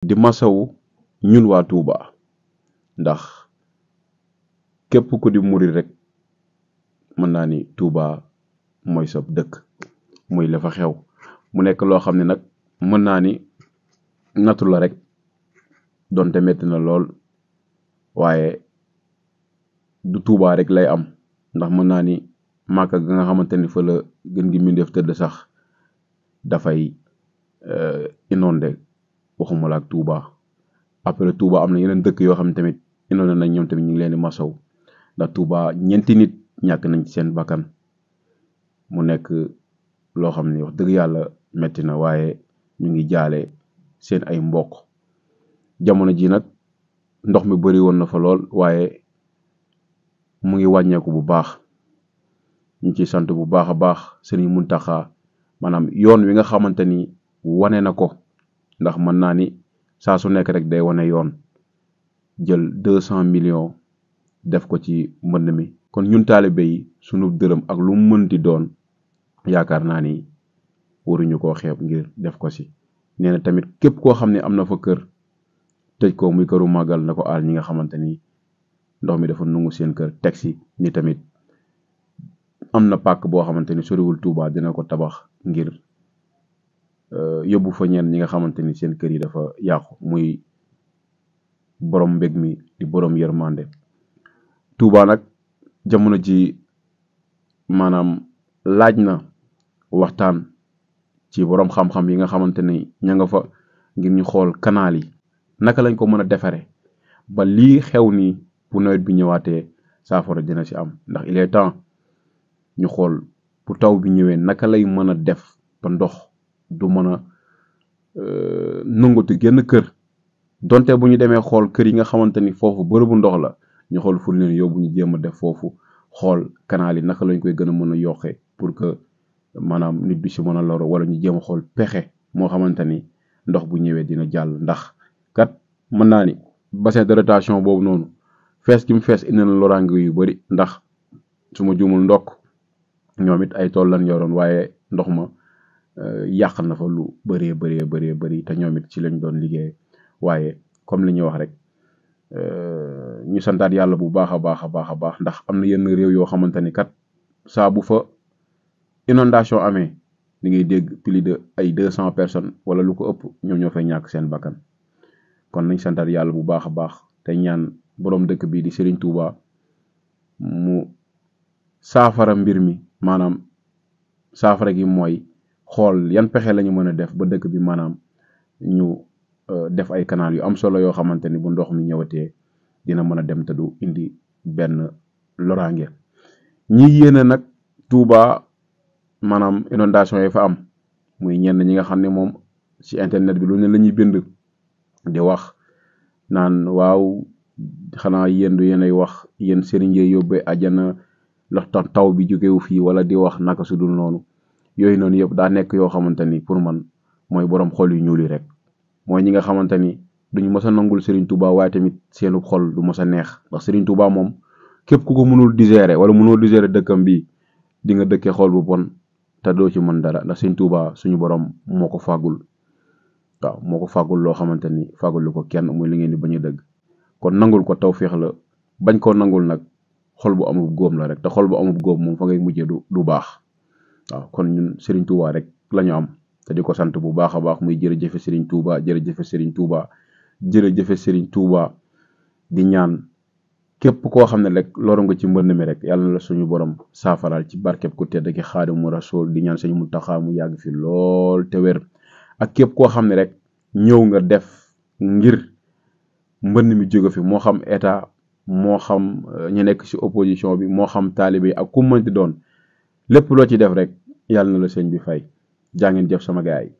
di masawu ñun waa Touba ndax képp ku di murit rek mën naa ni Touba mooy sab dëkk muy la fa xew mu nekk loo xam ne nag mën naa ni nattu la rek donte metti na lool waaye du Touba rek lay am ndax mën naa ni Màkka ga nga xamante ni fa la gën gi mbindeef tëdd sax dafay inondé waxuma la ak Touba après Touba am na yeneen dëkk yoo xam ne tamit inondé nañ ñoom tamit ñu ngi leen di masaw ndax Touba ñeenti nit ñàkk nañ ci seen bakkan mu nekk loo xam ne wax dëgg yàlla metti na waaye ñu ngi jaale seen ay mbokk jamono ji nag ndox mi bari woon na fa lool waaye mu ngi wàññeeku bu baax ñu ci sant bu baax a baax Sëriñ Muntaxa maanaam yoon wi nga xamante ni wane na ko ndax mën naa ni saa su nekk rek day wane yoon jël 200 millions def ko ci mbënd mi kon ñun taalibe yi sunu dërëm ak lu mu mënti doon yaakaar naa ni waruñu koo xeeb ngir def ko si nee na tamit képp koo xam ne am na fa kër tëj ko muy këru màggal na ko aal ñi nga xamante ni ndox mi dafa nungu seen kër teg si ni tamit am na pàkk boo xamante ni soriwul Touba dina ko tabax ngir yóbbu fa ñeen ñi nga xamante ni seen kër yi dafa yàqu muy borom mbég mi di borom yërmande Touba nag jamono ji maanaam laaj na waxtaan ci borom xam-xam yi nga xamante ni ña nga fa ngir ñu xool canal yi naka lañ ko mën a defare ba lii xew nii bu nawet bi ñëwaatee saafara dina ci am ndax il est temps ñu xool bu taw bi ñëwee naka lay mën a def ba ndox du mën a nangutu génn kër donte bu ñu demee xool kër yi nga xamante ni foofu bërëbu ndox la ñu xool fu leen yóbbu ñu jéem a def foofu xool canal yi naka lañ koy gën a mën a yokkee pour que maanaam nit bi ci mën a loro wala ñu jéem a xool pexe moo xamante ni ndox bu ñëwee dina jàll ndax kat mën naa ni bassin de rétention boobu noonu fees gi mu fees indi na loraange yu bari ndax su ma juumul ndokk ñoom it ay tool lañ yoroon waaye ndox ma yàq na fa lu bëree te ñoom it ci lañ doon liggéey waaye comme li ñuy wax rek ñu santaat yàlla bu baax a baax ndax am na yenn réew yoo xamante ni kat saa bu fa inondation amee di ngay dégg plus de ay 200 personnes wala lu ko ëpp ñoom ñoo fay ñàkk seen bakkan kon nañ santaat yàlla bu baax a baax te ñaan borom dëkk bii di Serigne Touba mu saafara mbir mi maanaam saafara gi mooy xool yan pexe lañu mën a def ba dëkk bi maanaam ñu def ay canal yu am solo yoo xamante ni bu ndox mi ñëwatee dina mën a dem te du indi benn loraange ñi yéene nag Touba maanaam inondation yi fa am muy ñenn ñi nga xam ne moom ci internet bi lu ne la ñuy bind di wax naan waaw xanaa yéen du yéenay wax yéen sëriñ yi yóbbee àjjana ndax taw bi jógewu fii wala di wax naka su dul noonu yooyu noonu yëpp daa nekk yoo xamante ni pour man mooy borom xol yu ñuul yi rek mooy ñi nga xamante ni duñu mës a nangul Serigne Touba waaye tamit seenu xol du mës a neex ndax Serigne Touba moom képp ku ko mënul digérer wala mënoo digérer dëkkam bi di nga dëkkee xol bu bon te doo ci mën dara ndax Serigne Touba suñu borom moo ko fàggul waaw moo ko fàggul loo xamante ni fàggulu ko kenn muy li ngeen di bañ a dëgg kon nangul ko tawféex la bañ koo nangul nag xol bu amul góom la rek te xol bu amul góom moom fa ngay mujjee du baax waaw kon ñun Serigne Touba rek lañu am te di ko sant bu baax a baax muy jërëjëfe Serigne Touba jërëjëfe Serigne Touba jërëjëfe Serigne Touba di ñaan képp koo xam ne rek loru nga ci mbënd mi rek yàlla na la suñu borom saafaraal ci barkeb ku tedd ki Xaadimu Rasuul di ñaan Sëriñ Muntaxa mu yàgg fi lool te wér ak képp koo xam ne rek ñëw nga def ngir mbënd mi jóge fi moo xam état moo xam ñu nekk ci opposition bi moo xam taalibe yi ak ku mënti doon lépp loo ci def rek yàlla na la sëñ bi fay jaa ngeen jëf sama gaay yi